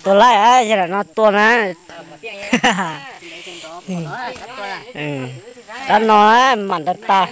Tua laij, yog lam no tua na. Rab no mam nta tas,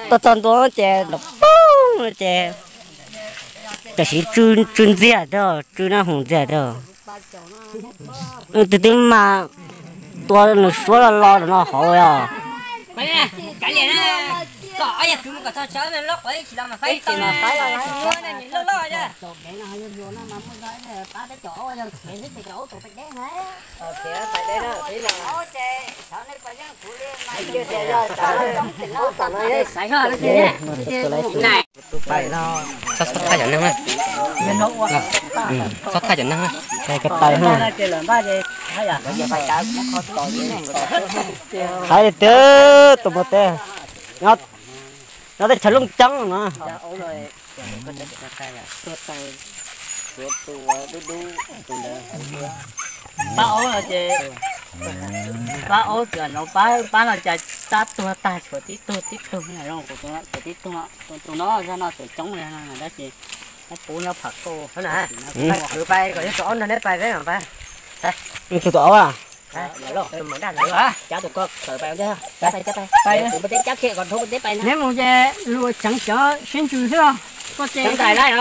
tua txog ntua ces nrov poob ces tam sim tsw ntxiag thiab, tsw nab hus ntxiag thiab. Tus twg mas tua nws suab lo lo no hauv os. Txhob thaj cov neeg, txhob thaj cov neeg, hais tias tus npua teb nyob teb chaws Looj Ceeb no. Pab aub no ces, pab aub txawm no pab, pab no cas tab tuag tag, tshuav tib tug tib tug zoo, tshuav tib tug, tus no zog no tseem coob li no dab tsi, pub nyob pham kauj. Kwv pais kom yog tus aub nrog neb pais peb mam pais. Tus tus aub a. Neb mus ces luag tseev cov sib ntsws xwb los. Koj ces ntais laij,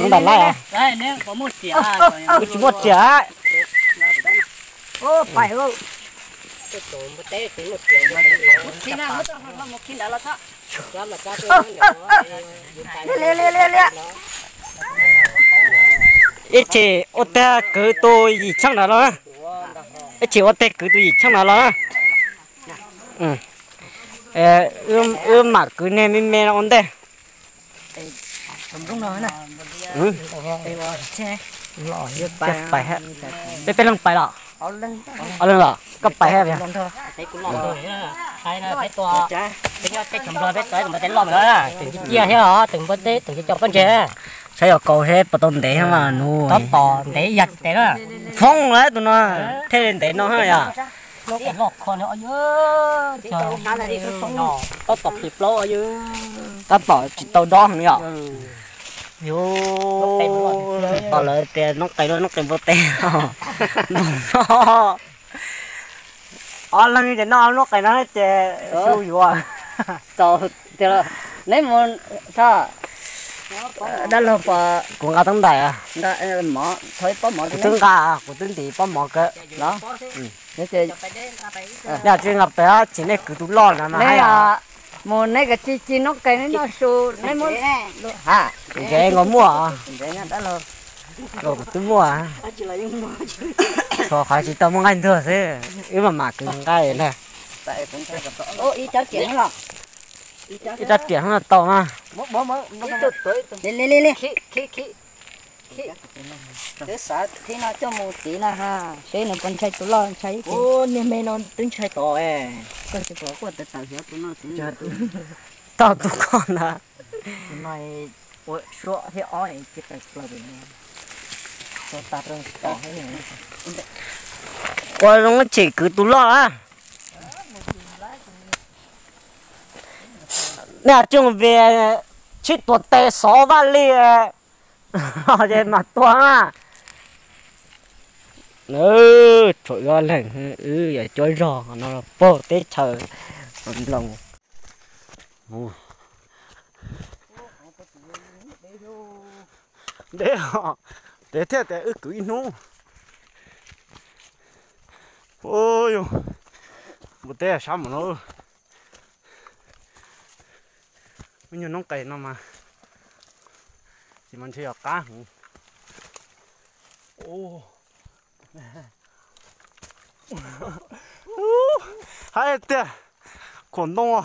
ntais laij, neb puas muaj riam? Kuv tsis muaj riam. Pais. Ib chim ua teg kwv tus yim tsheej ntawd los, ib chim ua teg kwv tus yim tsheej ntawd los. Wb mam kwv niag me me no ua ntej. Peb, peb leeg pais los? Ob leeg los? Koj pais hab? Peb cov nplog peb txawv tus npua teb loj lawm, tus ciaj thiab os, tus npua teb tus cov pob ntseg. Saib yog kaus seb puas tau ntev mas nus. Tab tom ntev yam tes na. Foob lawm tus no, thiaj li ntev no yom. Tab tom qis plaub yom. Tab tom tsis tau dob heev yom. Yus, tom lawv tias noob qes, noob qes npua teb. Ob leeg ces noj noob qes no ces su yuav. Neb mus, dab laug, kuv nqa teeb ntais. Kuv twb nqa, kuv twb ntim pob mov kawg. Neb tsis nqa pem, tsis, nej kwv tus loj na mas. Mus neb ka ci ci noob qes neb noj su, neb muab. Ntsev nkaus muaj. Kuv twb muaj. Tshuav qhov tsis tau muaj nqaij ntuag xwb, wb mam mam kwv nqaij ntag. Ib rab riam no tau mas. Xav thib no coj mus tiv no ha, seb nws puas ntshai tus loj ntshai. Niag me no twb ntshai tod. Tau tus koj ntag. Ua suab thiab ob tsis qe plaws. Ua zoo tshem kwv tus loj a. Nej coj mus ve tsib tuam tes xov vaj li los ces mam tua na. Tshuav ib leeg wb yog cuab zog no pag teb chaws nploos. Ntev os, ntev thiab tias wb kwv ib hnub. Ua yus, npua teb sab mus no. Ib nyuag noob qes no mas tsis mas ntshe yog qab heev. Hais tias khuam ntoo.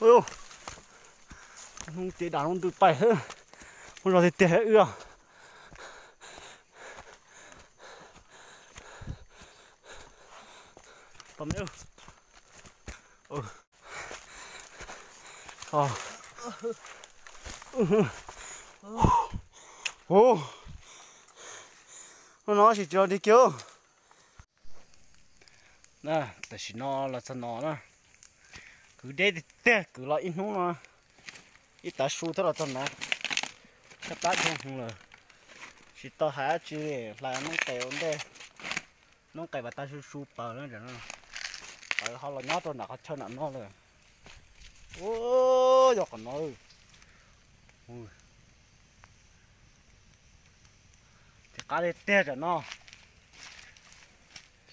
Ub, hnub ces dam lub ntws pais xwb, muaj zog tiag tiag wb os. Pom me. Ub, no sim tsis los dig kiag. Tam sim no los txog no na, kwv deb tiag tiag, kwv los ib hnub no, ib tav su thiab los txog no, sab plab dhau hwv lawm. Tsis tau hais dab tsi li, hlais noob qes ua ntej, noob qes mas tag su su plaws na, tawv ho los nyob rau nram qhov chaw nram no lawm. Ub, yog qhov no. Ces qab tiag tiag tam no,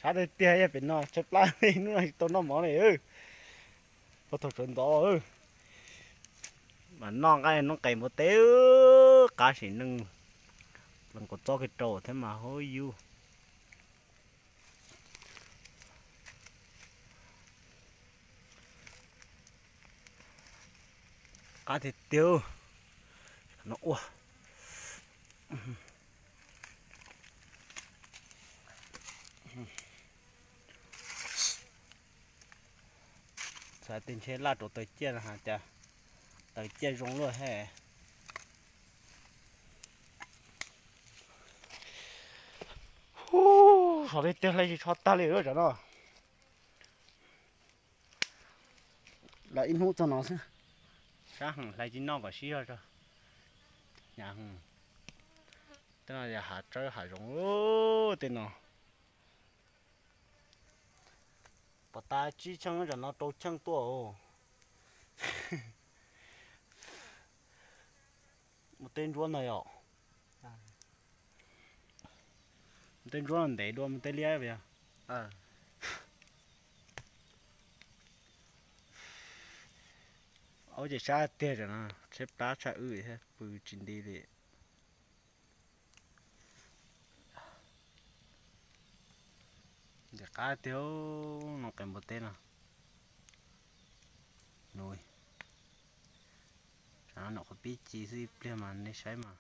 sab tiag tiag yog pem no, tshaib plab li hnub no tsis tau noj mov li. Puag thaum sawv ntxov los mas noj nqaij noob qes npua teb, qab sim neej, plees kaum txob kiag rau thiab mas hauv yus. Qab tiag tiag no ua. Xav tias ntshe laj rau taws ciaj no, cas taws ciaj zoo luaj he. Ub, sov tiag tiag, hlais tsis tsho tag li lawm tam no. Los ib hnub txog no xwb. Sab heev, hlais tsis noj kom sib zog tso. Hnyav heev. Tej no yog hav tsawb hav zoov tej no. Pom tas tsib cheej tam no rau cheej tuaj. Mus teb ntsuab ntag yom. Mus teb ntsuab ntev dua mus teb liab yog. Ub, ces sab tiag tam no, tshaib plab tshaj wb thiab, pw tsis nti li. Ntxim qab tiag, noob qes npua teb no. Nws, tsam no nyuam qhuav pib ci xwb, ib pliag mas nej saib mas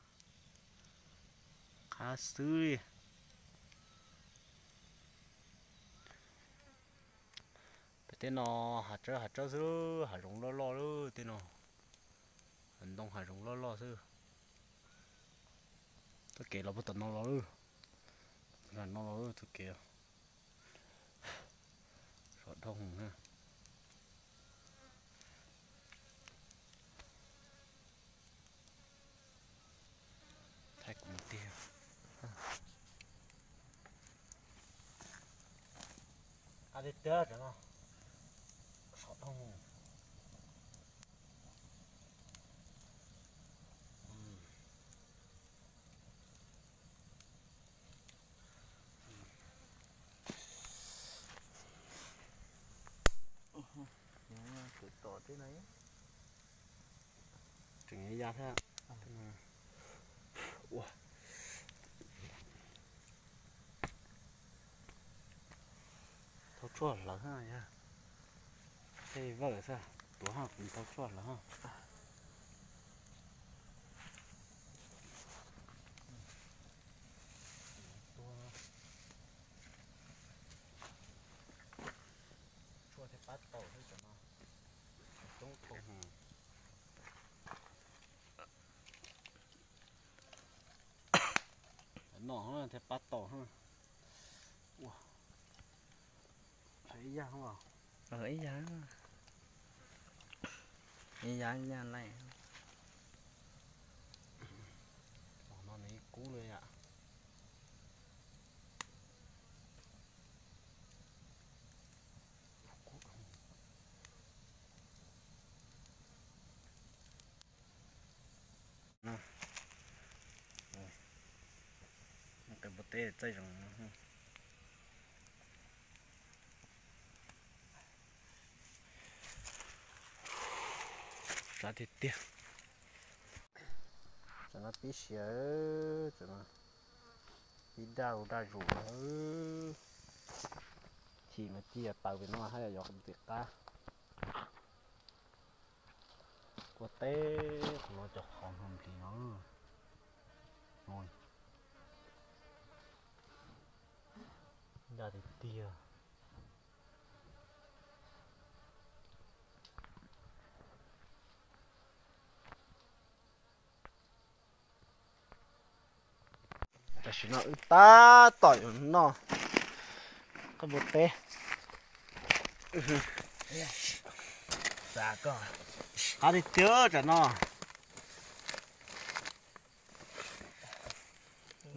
qab xwb li. Pem tej no hav tsawb hav tsawb xwb, hav zoov loj loj lawm tej no. Hav ntoo hav zoov loj loj xwb. Txoj kev los puag tom no los lawm. Tom no los lawm txoj kev. Sov dhau na. Thaij kuv mus tiag. Qab tiag tiag tam no. Sov dhau. Kwv tom tej no tseem ya thiab. Ua, thauj tshuaj hlawv, tej vawm xwb, tuav ho kuv thauj tshuaj hlawv. Tshuaj thiaj pab tau xwb tam no. Coob thaum no thiaj pab tau. Ua, ib yam os. Ib yam, ib yam, ib yam lais. Tom no nws ib kub li yam. Qe npua teb txaij zoo. Sab tiag tiag. Tam no pib siav, tam no pib daj u daj zus. Chim mas ci taws pem no haj yam yog ntxim qab. Ua teb qhov no cov qhov hno nplis no. Ncaj tiag tiag. Tam sim no wb tab tom yuav noj koj npua teb. Qab tiag tiag tam no.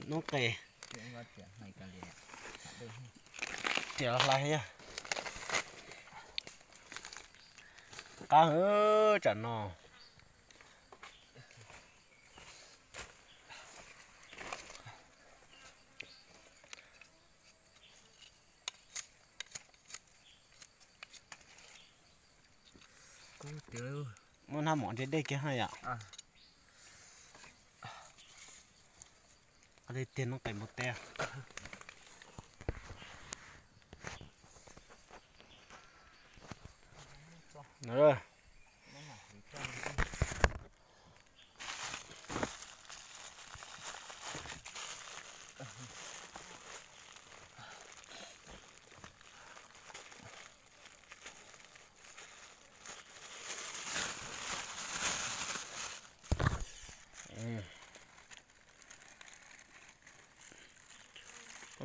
Noob qes. Tiam hlais yog qab tam no. Muab hnab mov ntse dej kiag ha yom. Qab tiag tiag noob qes npua teb. Muab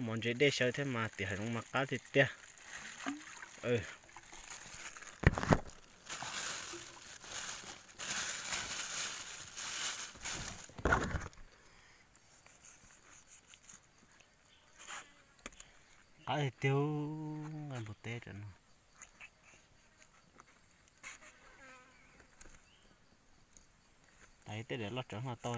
mov ntse dej xyaw thiab mas tiam hais no mas qab tiag tiag. Qab tiag tiag nqaij npua teb tam no. Tais tej diav loj tsawv hlo tau.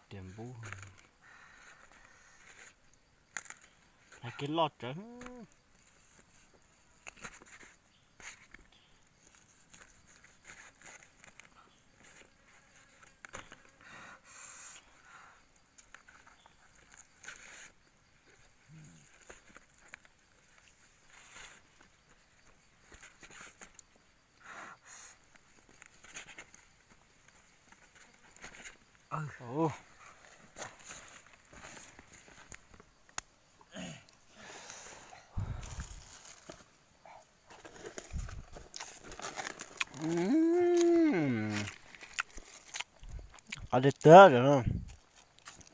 Tias npub, hais kiag loj tsawv. Qab tiag tiag,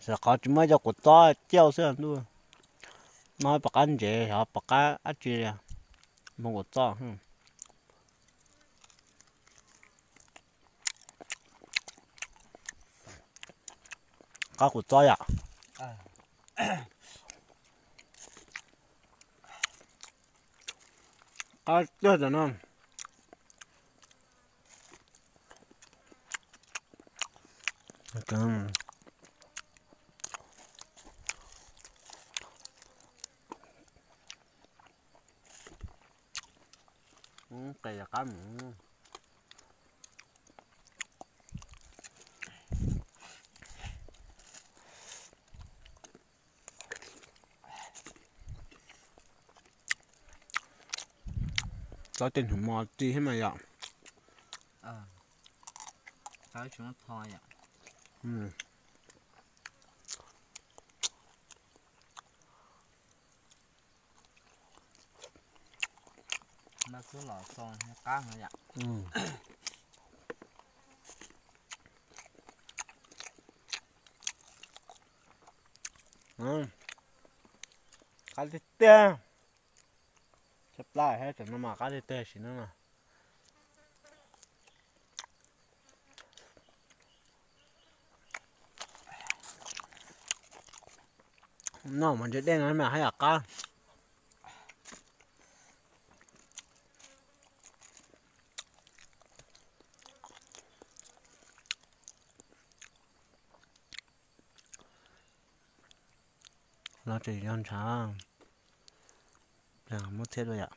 xav qhov tsis muaj cov kua txob ciaj xwb ntuj. No pom qab ntsev, xyov pom qab dab tsi li. Moo kua txob. Qab kua txob yom. Qab tiag tam no. Qe qab mus. Txob tej hnub mos txi thiab mas yom. Mas xub los xo qab no yom. Qab tiag tiag. Tshaj plab thiab, tam no mas qab tiag tiag sim no na. Noj mov ntse dej no mas haj yam qab. No ces yog ntshav, muab txhiab dua yom.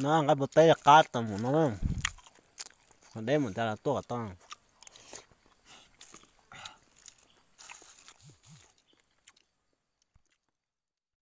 No nqaij npua teb qab tau mus no, deb mus tas los tuaj kom tau.